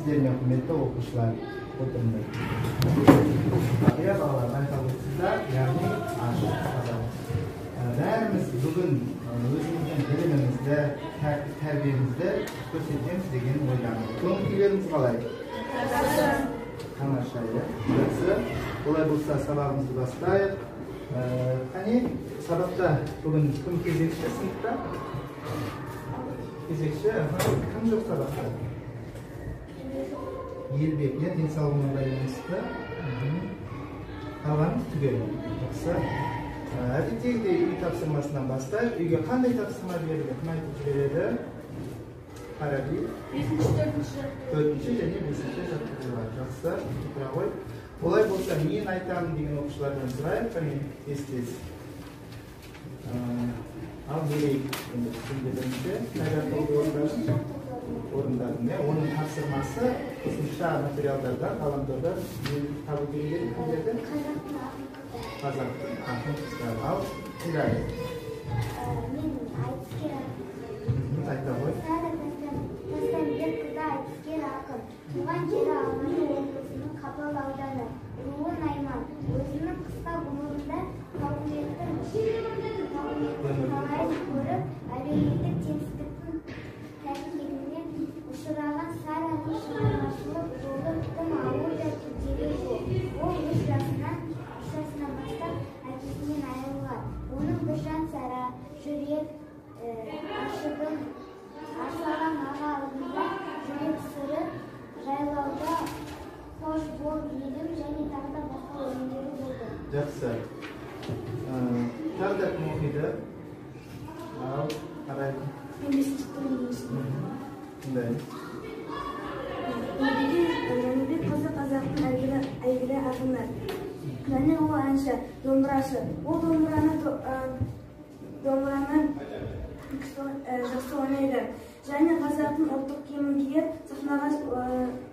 Сәлеметсіздер ме, құрметті оқушылар? Отырыңдар. Иә, балалар, байқап отырсыздар, яғни ашық сабақ. Бәріміз бүгін өзіміздің білімімізді, тәрбиемізді көрсетеміз деген ойдамыз. Көңіл күйлеріңіз қалай? Тамаша, иә? Жақсы. Олай болса сабағымызды бастайық. Қане, сабақта бүгін кім кезекші сыныпта? Кезекші, кім жоқ сабақта? Елбек, иә, денсаулығына байланысты. Қалғанымыз түгел. Жақсы. Әдеттегідей үй тапсырмасынан бастайық. Үйге қандай тапсырма берілді? Кім айтып жібереді? Фараби. 5-ші, 4-ші. 4-ші және 5-ші жаттығулар. Жақсы, тұра ғой. Олай болса, мен айтамын деген оқушылардан сұрайық, қане, тез-тез. Ал Мерей, енді сенде бірінші қай жаттығуды орындадың? Орындадың, иә? Оның тапсырмасы қосымша материалдардан, ғаламтордан табу керек еді, кімдерді? Қазақтың ақын қыздары. Ал, тыңдайық. Мен айтыскер ақын. Айта ғой. Сара Тастанбекқызы айтыскер ақын. Туған жері Алматы облысының Қапал ауданы, руы Найман. Өзінің қысқа ғұмырында тауқыметтің талайын көріп, әлеуметтік теңсіздіктің тәлкегіне ұшыраған Сараның шығармашылық жолы тым ауыр да күрделі жол. Ол үш жасынан бастап әкесінен айырылған. Оның Біржан Сара, Жүрек, Ашығын, Арсалған аға алдында, Жүрек сыры, Жайлауда, Қош бол елім және тағы да басқа өлеңдері болды. Жақсы. Тағы да кім оқиды? Ал, қарай. Мен 5-ші жаттығуды. Тыңдаймыз. Жәнібек қызы қазақтың әйгілі ақыны. Және ол әнші, домбырашы. Ол домбыраны жақсы ойнайды. Және қазақтың ұлттық киімін киіп, сахнаға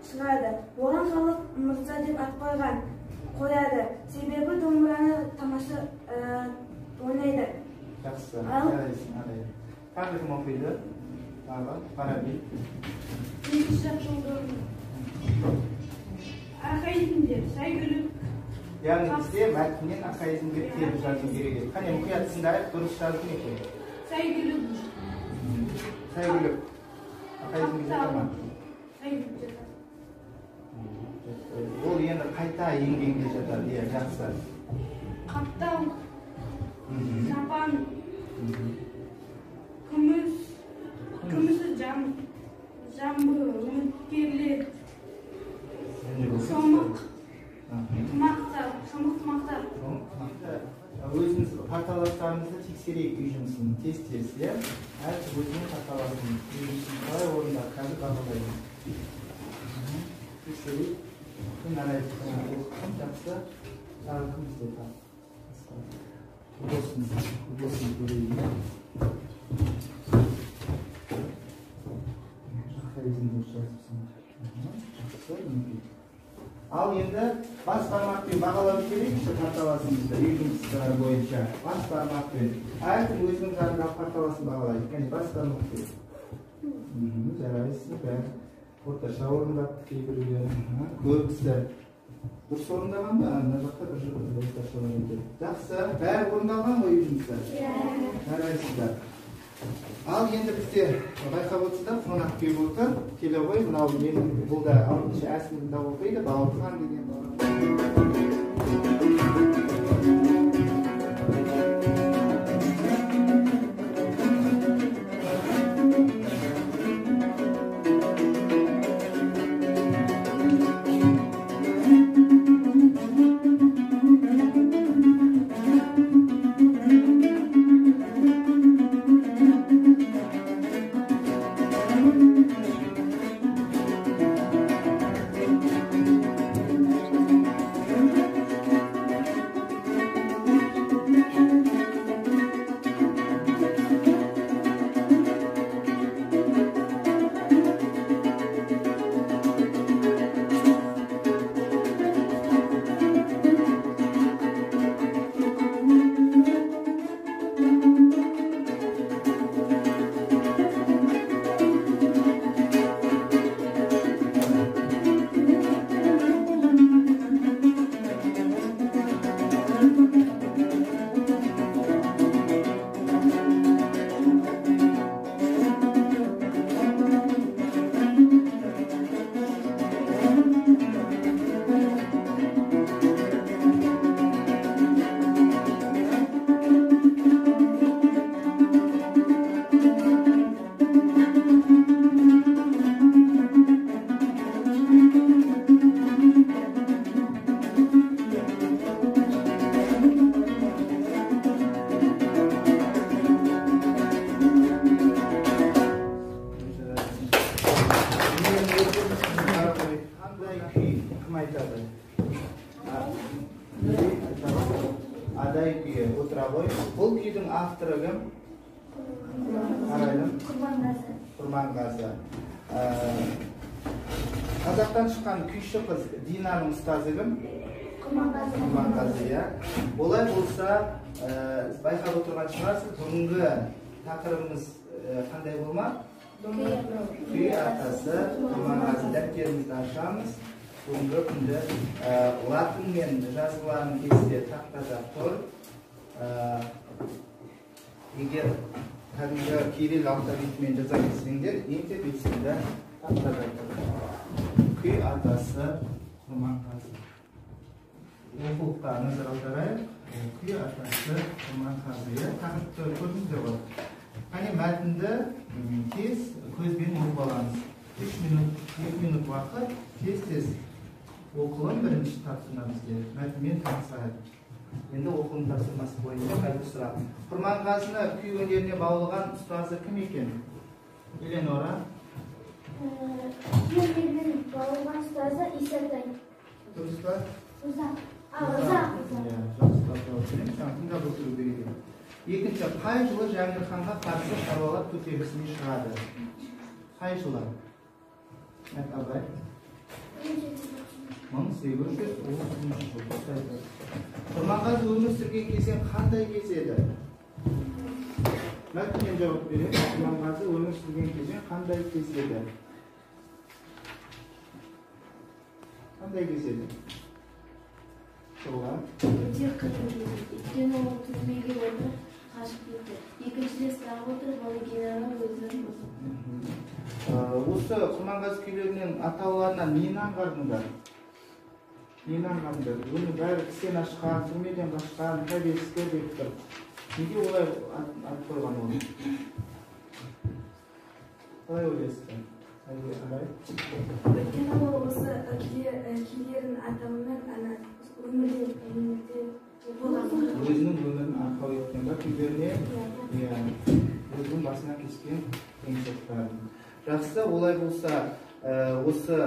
шығады. Оған халық мырза деп ат қояды. Себебі домбыраны тамаша ойнайды. Жақсы. Тағы кім оқиды? Тағы, Фараби. 5-ші жаттығуды. Архаизмдер, сәйгүлік. Яғни бізде мәтіннен архаизмдер теріп жазу керек еді. Қане, мұқият тыңдайық, дұрыс жазды ма екен? Сәйгүлік. Сәйгүлік. Архаизмге жата ма? Сәйгүлік жатады. Ол енді қайта енгенге жатады, иә, жақсы. Қаптау, шапан, күміс, күмісі жамбы, үміткерлер, шомық, тымақтар, шомық тымақтар. Өзіміз парталастарымызды тексерейік үй жұмысын, тез-тез, иә? Әркім өзінің парталасын, үй жұмысын қалай орындады, қазір бағалаймыз. Тексерейік. Кім оқысын, жақсы. Тағы кім бізде тағы? Болсын көрейін, иә? Жақсы, мінекей. Ал енді бас бармақпен бағалап жіберейікші парталасымызды үй жұмыстары бойынша. Бас бармақпен. Әркім өзінің жанындағы парталасын бағалайды. Кәне, бас бармақпен. Жарайсың, бәрі орташа орындапты кейбіреулері. Көбісі дұрыс орындаған ба? Мына жақта бір орташа бар екен. Жақсы, бәрі орындалған ғой үй жұмыстары? Жарайсыздар. Ал енді бізде байқап отырсыздар, қонақ келіп отыр. Келе ғой, мынау менің бұл да 6-шы ә сыныбында оқиды, Бауырхан деген бала. тұра ғой. Бұл күйдің авторы кім? Арайлым. Құрманғазы. Құрманғазы. Қазақтан шыққан күйші қыз Динаның ұстазы кім? Құрманғазы. Құрманғазы, иә. Олай болса, байқап отырған шығарсыз, бүгінгі тақырыбымыз қандай болмақ? Күй атасы Құрманғазы. Дәптерімізді ашамыз. Бүгінгі күнді латынмен жазылған кесте тақтада тұр. Егер кәдімгі кирилл алфавитімен жаза кетсеңдер, ең де белсенді тақтада тұр. Күй атасы Құрманғазы. Оқулыққа назар аударайық. Күй атасы Құрманғазы. Тақырыпты көрдіңіздер ғой. Қане, мәтінді тез көзбен оқып аламыз. 3 минут, 2 минут уақыт, тез-тез оқылым бірінші тапсырма бізге. Мәтінмен танысайық. Енді оқылым тапсырмасы бойынша қайтып сұрақ. Құрманғазыны күй өнеріне баулыған ұстазы кім екен? Эленора. Күй өнеріне баулыған ұстазы Исатай. Дұрыс па? Ұзақ. Ұзақ. Жақсы жауап беремін. Жаңа тыңдап отыру керек еді. Екінші, қай жылы Жәңгір ханға қарсы шаруалар көтерілісіне шығады? Қай жылы? Абай. 1830 жыл. Құрманғазы өмір сүрген кезең қандай кез еді? Мәтіннен жауап беремін. Құрманғазы өмір сүрген кезең қандай кез еді? Қандай кез еді? Шұғыла. Өте қиын кез. Өйткені ол түрмеге отырып қашып кетті. Екіншіден сұрап отырып, ол генерал өзін босатты. Осы Құрманғазы күйлерінің атауларынан нені аңғардыңдар? Нені аңғардыңдар? Бұның бәрі кісен ашқан, түрмеден қашқан, тәбескі деп тұр. Неге олай ат қойған оны? Қалай ойлайсыздар? Арай? Өйткені ол осы күйлердің атауымен өмірде болған. Өзінің өмірін арқау еткен ба күйлеріне? Иә. Өзінің басына кешкен қиыншылықтарын. Жақсы, олай болса, осы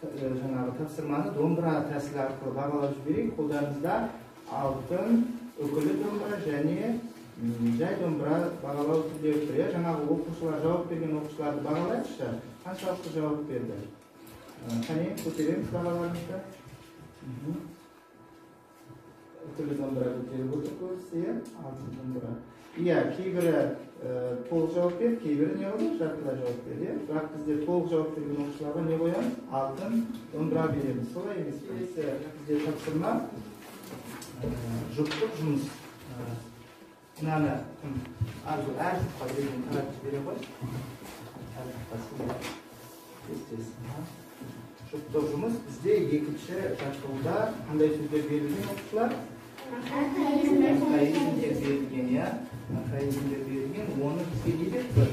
жаңағы тапсырманы домбыра тәсілі арқылы бағалап жіберейік. Қолдарыңызда алтын үкілі домбыра және жай домбыра бағалау түрлері тұр. Жаңағы оқушылар, жауап берген оқушыларды бағалайықшы. Қаншалықты жауап берді? Қане, көтереміз бағаларымызды. Үкілі домбыра көтеріп отыр көбісі, иә, алтын домбыра. Иә, кейбірі толық жауап берді, кейбірі не болды? Жартылай жауап берді. Бірақ бізде толық жауап берген оқушыларға не қоямыз? Алтын домбыра береміз. Солай емес пе? Бізде тапсырма жұптық жұмыс. Мынаны Арзу әр жұпқа берген таратып бере ғой. Әр жұпқа тез-тез. Жұптық жұмыс бізде екінші жаттығуда қандай сөздер берілген оқушылар? Архаизмдер берілген, иә. Архаизмдер берілген. Оны бізге не деп тұр?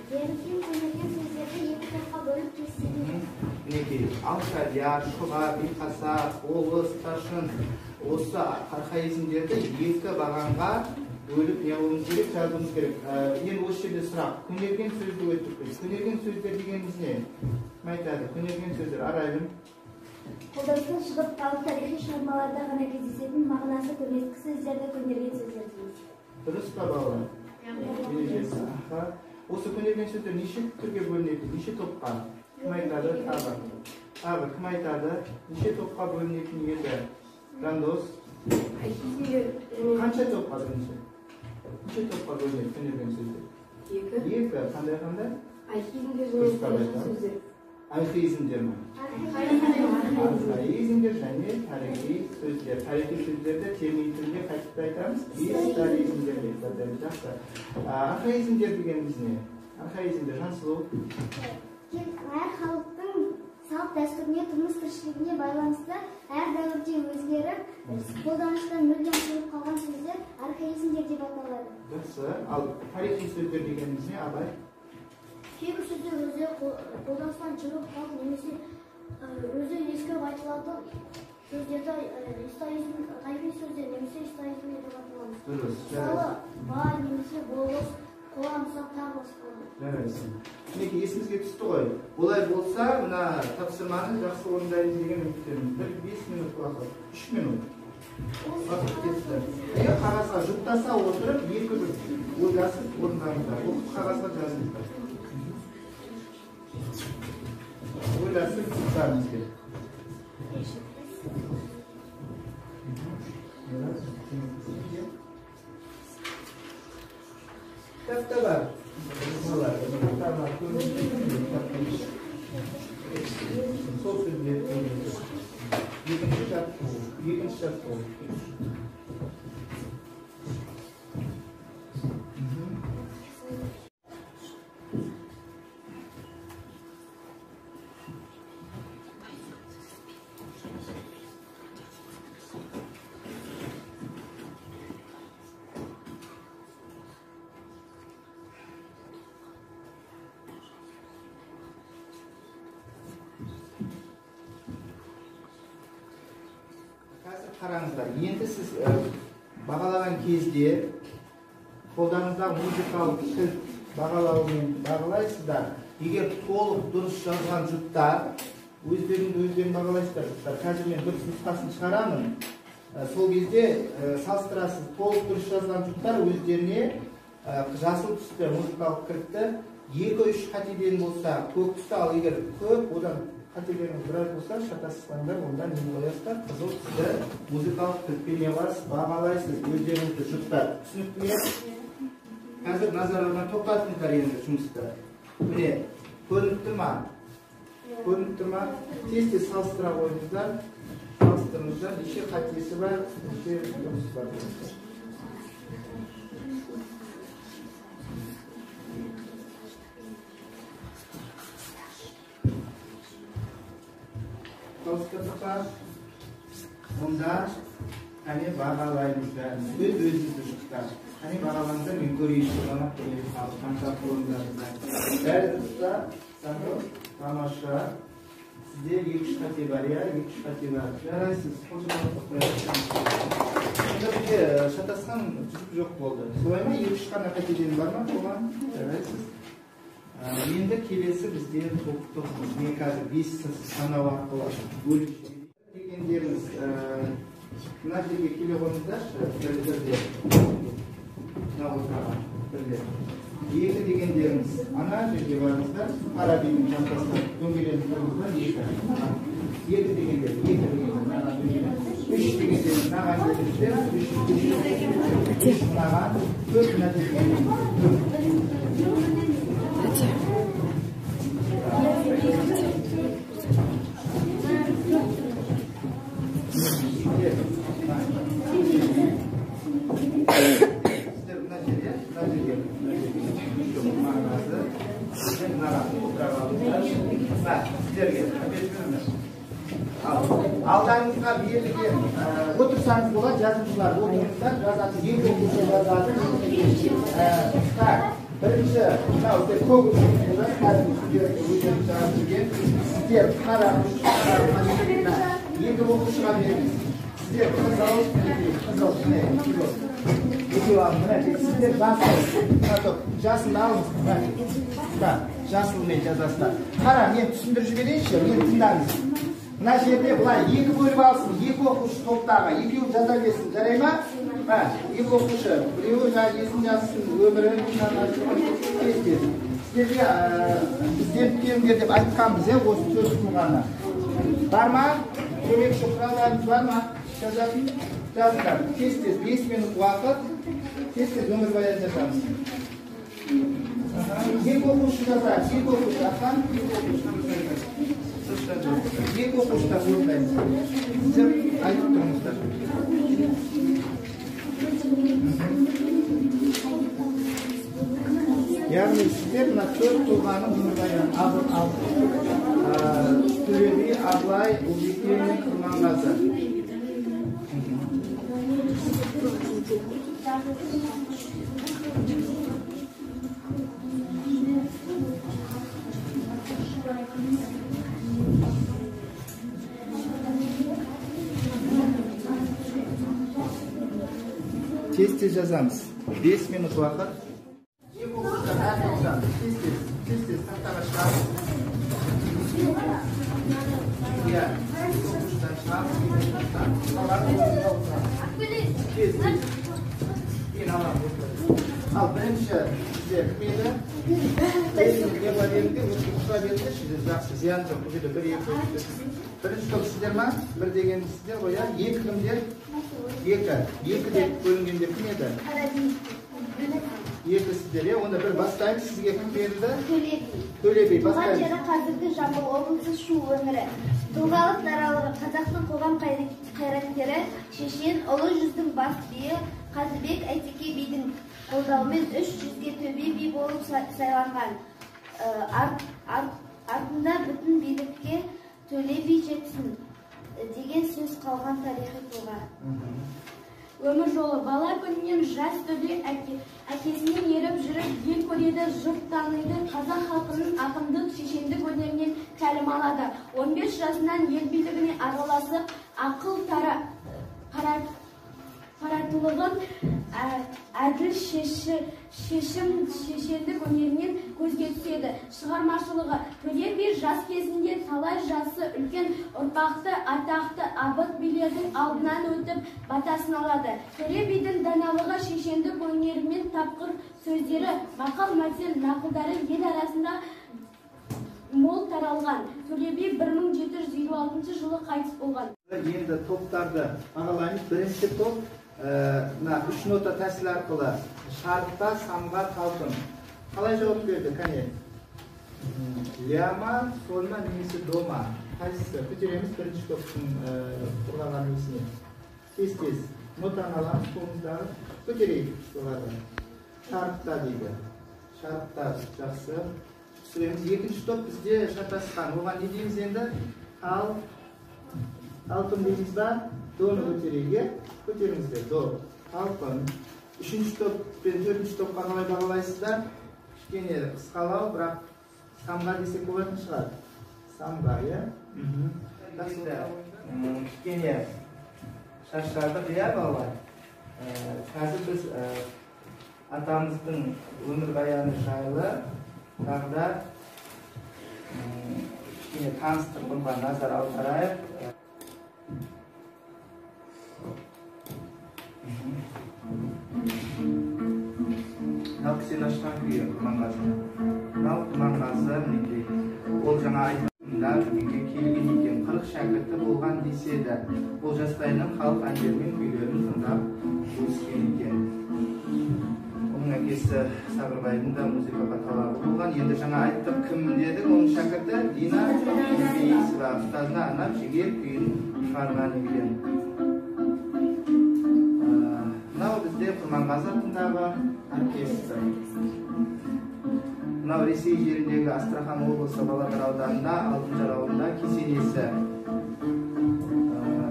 Берілген көнерген сөздерді екі топқа бөліп кестелейік. Мінекей, алшадияр, шұға, биқасар, болыс, ташын. Осы архаизмдерді екі бағанға бөліп не қылуымыз керек, жазуымыз керек. Енді осы жерде сұрақ. Көнерген сөзді өттік біз. Көнерген сөздер дегеніміз не? Кім айтады? Көнерген сөздер. Арайлым. Қолданыстан шығып қалып тарихи шығармаларда ғана кездесетін мағынасы көмескі сөздерді көнерген сөздер дейміз. Дұрыс па, балалар? Ережесі. Осы көнерген сөздер неше түрге бөлінеді? Неше топқа? Кім айтады? Тағы. Тағы кім айтады? Неше топқа бөлінетін еді? Жандос. Қанша топқа бірінші? Неше топқа бөлінеді көнерген сөздер? Екі. Екі. Қандай қандай? Архаизмдер және тарихи сөздер. Архаизмдер ме? Архаизмдер және тарихи сөздер. Тарихи сөздерді термин түрінде қайтып айтамыз. Историзмдер деп атаймыз. Жақсы. Архаизмдер дегеніміз не? Архаизмдер, Жансұлу. Әр халықтың салт дәстүріне, тұрмыс тіршілігіне байланысты әр дәуірде өзгеріп, қолданыстан мүлдем шығып қалған сөздер архаизмдер деп аталады. Жақсы. Ал тарихи сөздер дегеніміз не, Абай? Кейбір сөздер өзі қолданыстан шығып қалып, немесе өзі ескіріп айтылатын сөздерді историзм, тарихи сөздер немесе историзмдер деп аталамыз. Дұрыс. Мысалы, бай немесе болыс, қоламсақ тағы басқалар. Жарайсың. Мінекей, есімізге түсті ғой. Олай болса, мына тапсырманы жақсы орындаймыз деген үміттемін. Бір 5 минут уақыт, 3 минут. Уақыт кетті. Иә, қағазға жұптаса отырып, екі жұп ойласып орындаңыздар. Оқып қағазға жазыңыздар. Ойласып жұптарыңыз керек. Кітапта бар. Сол сөздер екінші жаттығу, екінші жаттығу. Қараңыздар, енді сіз бағалаған кезде қолдарыңыздағы музыкалық кілт бағалаумен бағалайсыздар. Егер толық дұрыс жазған жұптар, өздерін бағалайсыздар жұптар. Қазір мен дұрыс нұсқасын шығарамын. Сол кезде салыстырасыз, толық дұрыс жазған жұптар өздеріне жасыл түсті музыкалық кілтті 2-3 қатеден болса көк түсті, ал егер көп, одан қателеріңіз біраз болса, шатассаңдар, онда не қоясыздар? Қызыл түсті музыкалық кілтпен не қыласыз? Бағалайсыз өздеріңізді жұптар. Түсінікті ме? Қазір назарларынан тоқтатыңыздар енді жұмысты. Міне, көрініп тұр ма? Көрініп тұр ма? Тез-тез салыстыра қойыңыздар. Салыстырыңыздар, неше қатесі бар, неше дұрысы бар. Салыстырдық па? Онда әне бағалаймыз бәріміз. Өз-өзімізді жұптар. Әне бағалаңыздар, мен көрейінші, санап көрейін, қанша орындарыңыздар. Бәрі дұрыс па? Тамаша. Сізде 2-3 қате бар, иә? 2-3 қате бар. Жарайсыз, қол шапалақтап қояйық. Сонда бізде шатасқан жұп жоқ болды. Солай ма? 2-3 қана қатеден бар ма? Болған? Жарайсыз. Енді келесі бізде топтық. Мен қазір 5 санау арқылы бөліп дегендеріңіз мына жерге келе қойыңыздаршы, бір-бірде. Мына ортаға бірлер. 2 дегендеріңіз ана жерге барыңыздар, Фарабидің жақтасына дөңгеленіп тұрыңыздар, 2. 2 дегендер, 2 дегендер, мына дөңгелен. 3 дегендеріңіз мынаған келіңіздер, 3 мынаған, 4 мына жерге. 4. Алдарыңызға берілген отырсаңыз болады, жазушылар отырыңыздар, жазатын екі оқушы жазады. Так, бірінші, мынау көк қазір сіздер өздеріңіз жазып жүрген, сіздер қараңыз, екі оқушыға беріңіз. Сіздер қызыл, қызыл, міне, екеу алыңыз, міне, сіздер жасыл, жасылды алыңыз, міне, жасылмен жазасыздар. Қара, мен түсіндіріп жіберейінші, мен тыңдаңыз. Мына жерде былай екі бөліп алсын, екі оқушы топтағы, екеуі жаза берсін, жарай ма? Екі оқушы, біреуі есін жазсын, өмірін тез-тез. Сіздерге ізденіп келіңдер деп айтқанбыз, осы төрт тұлғаны. Бар ма? Көмекші құралдарыңыз бар ма? Жазатын? Жазыңдар. Тез-тез, 5 минут уақыт, тез-тез өмірбаян жазамыз. Екі оқушы жазады, екі оқушы, ақан, екі оқушы. Екі оқушыдан орындаймыз. Сіздер айтып тұрыңыздар. Яғни сіздер мына төрт тұлғаның өмірбаяны Төре би, Абылай, Ұлбике мен Құрманғазы. Тез-тез жазамыз. 5 минут уақыт. Екі оқушыдан әр топтан тез-тез, тез-тез тақтаға шығамыз. Иә, екі оқушыдан шығамыз, екі оқушыдан. Тез, тез. Кейін аламыз. Ал бірінші бізде кім еді? Лева беріңдер, ұқса беріңдерші, жақсы, зиян жоқ. Бұл жерде 1, 2, 3. Бірінші топ сіздер ма? Бір деген сіздер ғой, иә? Екі кімдер? Екі. Екі деп бөлінгенде кім еді? Екі сіздер, иә? Онда бір бастаймыз. Сізге кім берілді? Төле би. Төле би, Туған бастаймыз. жері қазіргі Жамбыл облысы Шу өңірі. Тұлғалық даралығы қазақтың қоғам қайраткері, шешен, ұлы жүздің бас биі Қазыбек Әйтеке бидің қолдауымен 300-ге төбе би болып сайланған. Артында бүтін билікке Төле би жетсін деген сөз қалған тарихи тұлға. Өмір жолы бала күнінен жас Төле әкесінен еріп жүріп ел көреді, жұрт таниды, қазақ халқының ақындық, шешендік өнерінен тәлім алады. 15 жасынан ел билігіне араласып, ақыл қаратылығын, әділ шешім, шешендік өнерінен көзге түседі. Шығармашылығы Төле би жас кезінде талай жасы үлкен ұрпақты, атақты абыт билердің алдынан өтіп батасын алады. Төле бидің даналығы, шешендік өнерімен тапқыр сөздері, мақал-мәтел, нақылдары ел арасында мол таралған. Төле би 1756 жылы қайтыс болған. Енді топтарды бағалаймыз. Бірінші топ мына 3 нота тәсілі арқылы шартта, самға, талпын. Қалай жауап берді? Кәне? Ля ма, соль ма, немесе до ма? Қайсысы? Көтереміз бірінші топтың құраған несіне. Тез-тез нотаны аламыз қолымыздағы. Көтерейік соларды. Шартта дейді. Шартта, жақсы. Түсіреміз. Екінші топ бізде шатасқан. Оған не дейміз енді? Талпын дейміз ба? Доны көтерейік, иә? Көтеріңіздер, до, талпын. Үшінші топ пен төртінші топқа қалай бағалайсыздар? Кішкене қысқалау, бірақ самға десек болатын шығар. Самға, иә? Жақсы. Кішкене шаршадық, иә, балалар? Қазір біз атамыздың өмірбаяны жайлы тағы да кішкене таныстырылымға назар аударайық. Мынау кісен ашқан күйі Құрманғазы. Мынау Құрманғазы, мінекей. Ол жаңа айтқанда дүниеге келген екен, 40 шәкірті болған деседі. Ол жастайынан халық әндері мен күйлерін тыңдап өскен екен. Оның әкесі Сабырбайдың да музыкаға талабы болған. Енді жаңа айттық, кім дедік? Оның шәкірті Дина Нұрпейісова ұстазына арнап жігер күйін шығарған екен. Мынау бізде Құрманғазы атындағы оркестр. Мынау Ресей жеріндегі Астрахан облысы Баладар ауданында Алтынжар ауылында кесенесі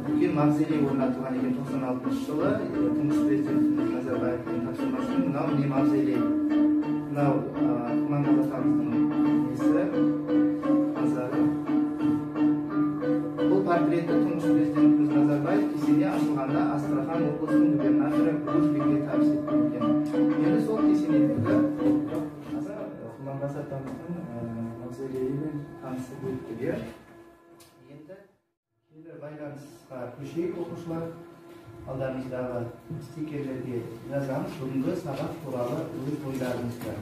үлкен мавзолей орнатылған екен 96 жылы. Тұңғыш президентіміз Назарбаевтың тапсырмасымен мынау міне мавзолей. Мынау Құрманғазы атамыздың несі, мазары. Бұл портретті тұңғыш президентіміз Назарбаев кесене ашылғанда Астрахан облысының губернаторы Грушбекке табыс еткен екен. Енді сол кесенедегі Құрманғазы атамыздың мавзолейімен танысып өттік. Енді келер байланысқа көшейік, оқушылар. Алдарыңыздағы стикерлерге жазамыз. Бүгінгі сабақ туралы өз ойларыңызды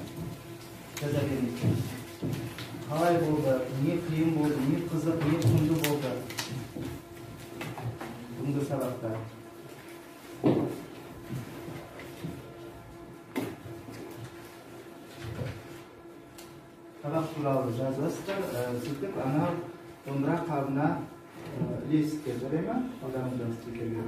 жаза беріңіздер. Қалай болды, не қиын болды, не қызық, не құнды болды бүгінгі сабақта? Сабақ туралы жазасыздар, сөйтіп анау домбыра қабына ілесіздер, жарай ма? Алдарыңыздағы стикерлер.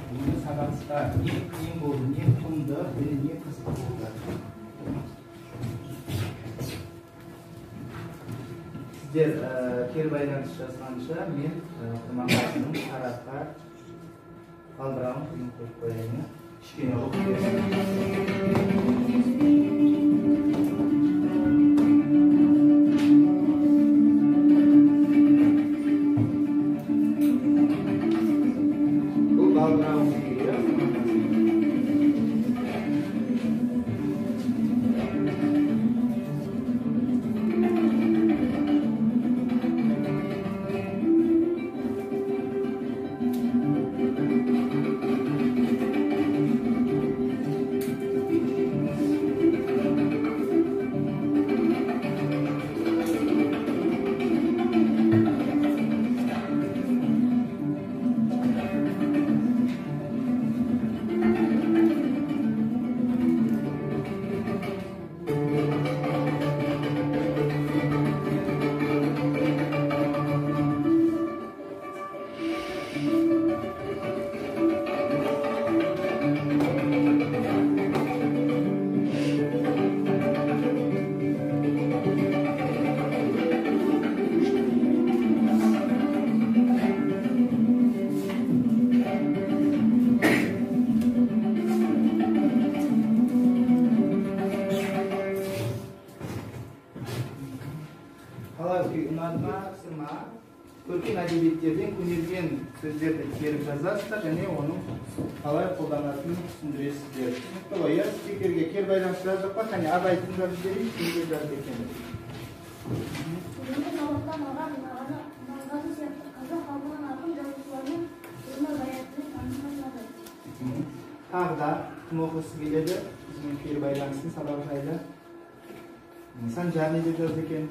Бүгінгі сабақта не қиын болды, не құнды, және не қызық болды? Сіздер кері байланыс жазғанша мен Құрманғазының Сарыарқа балдырағын күйін қойып қояйын. Кішкене оқып берсін. Бұл балдырағын күйі. Тапсырма: көркем әдебиеттерден көнерген сөздерді теріп жазасыздар және оның қалай қолданатынын түсіндіресіздер. Түсінікті ғой, иә? Спикерге кері байланыс жаздық па? Қане, Абай, тыңдап жіберейік, кімге жазды екен. Бүгінгі сабақта маған Иманғазы сияқты қазақ халқының ақын жазушыларының өмірбаянымен танысқан ұнады. Тағы да кім оқығысы келеді бізбен кері байланысын сабақ жайлы? Санжар не деп жазды екен?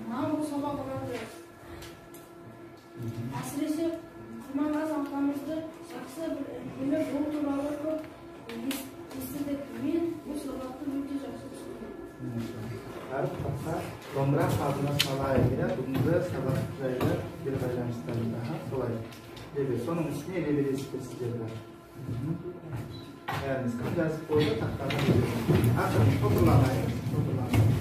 Маған бұл сабақ ұнады. Әсіресе Құрманғазы атамызды жақсы біліп, ол туралы көп естідік. Мен бұл сабақты өте жақсы түсіндім. Әріп тақта домбыра сазына салайық, иә, бүгінгі сабақ жайлы кері байланыстарыңыз. Аха, солай. Лебе, соның үстіне лебедесіздер сіздерді. Бәріміз кім жазып қойды тақтаға? Ақырын, топырламайық, топырламайық.